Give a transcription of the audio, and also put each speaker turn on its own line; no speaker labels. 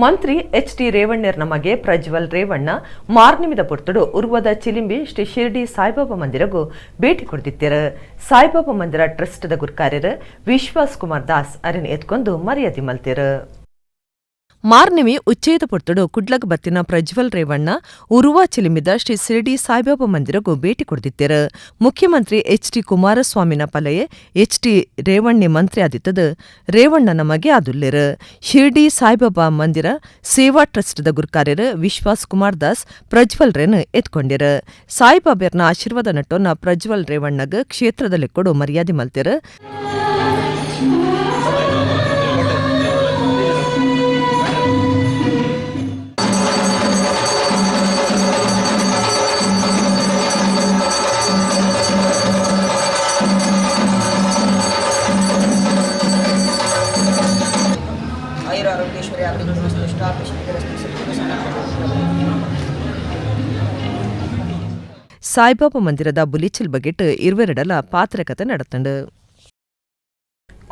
ಮಂತ್ರಿ H D ರೇವಣ್ಣೆರ್ನ ಮಗೆ ಪ್ರಜ್ವಲ್ ರೇವಣ್ಣ ಮಾರ್ನಿಮಿದ ಪೊರ್ತುಡು ಉರ್ವದ ಚಿಲಿಂಬಿ ಶ್ರೀ ಶಿರ್ಡಿ ಸಾಯಿಬಾಬಾ ಮಂದಿರಗು ಭೇಟಿ ಕೊಡ್ದಿತ್ತೆರ್. ಸಾಯಿಬಾಬಾ ಮಂದಿರ ಟ್ರಸ್ಟ್ ದ ಗುರ್ಕಾರ್ಯರು ವಿಶ್ವಾಸ್ ಕುಮಾರ್ ದಾಸ್ ಅರೆನ್ ಎತ್ಕೊಂಡು ಮರ್ಯಾದೆ ಮಲ್ತೆರ್. ಮಾರ್ನಿಮಿ ಉಚ್ಚಯದ ಪೊರ್ತುಡು ಕುಡ್ಲಗ್ ಬತ್ತಿನ ಪ್ರಜ್ವಲ್ ರೇವಣ್ಣ ಉರುವ ಚಿಲಿಂಬಿದ ಶ್ರೀ ಶಿರ್ಡಿ ಸಾಯಿಬಾಬಾ ಮಂದಿರಗು ಭೇಟಿ ಕೊಡ್ದಿತ್ತೆರ್. ಮುಖ್ಯಮಂತ್ರಿ ಎಚ್ ಡಿ ಕುಮಾರಸ್ವಾಮಿನ ಪಲಯೆ ಎಚ್ ಡಿ ರೇವಣ್ಣೆ ಮಂತ್ರಿ ಆದಿತ್ತದು ರೇವಣ್ಣನ ಮಗೆ ಆದುಲ್ಲೆರ್. ಶಿರ್ಡಿ ಸಾಯಿಬಾಬಾ ಮಂದಿರ ಸೇವಾ ಟ್ರಸ್ಟ್ ದ ಗುರ್ಕಾರ್ಯರು ವಿಶ್ವಾಸ್ ಕುಮಾರ್ ದಾಸ್ ಪ್ರಜ್ವಲ್ ರೇನ್ ಎತ್ಕೊಂಡಿರು. ಸಾಯಿಬಾಬೆರ್ನ ಆಶೀರ್ವಾದ ನಟ್ಟೊನ್ನ ಪ್ರಜ್ವಲ್ ರೇವಣ್ಣಗ್ ಕ್ಷೇತ್ರದ ಲೆಕ್ಕೊಡು ಮರ್ಯಾದೆ ಮಲ್ತೆರ್. ಸಾಯಿಬಾಬಾ ಮಂದಿರದ ಬುಲಿಚಿಲ್ ಬಗೆಟ್ ಇರ್ವೆರಡಲ ಪಾತ್ರಕತೆ ನಡತಂಡು.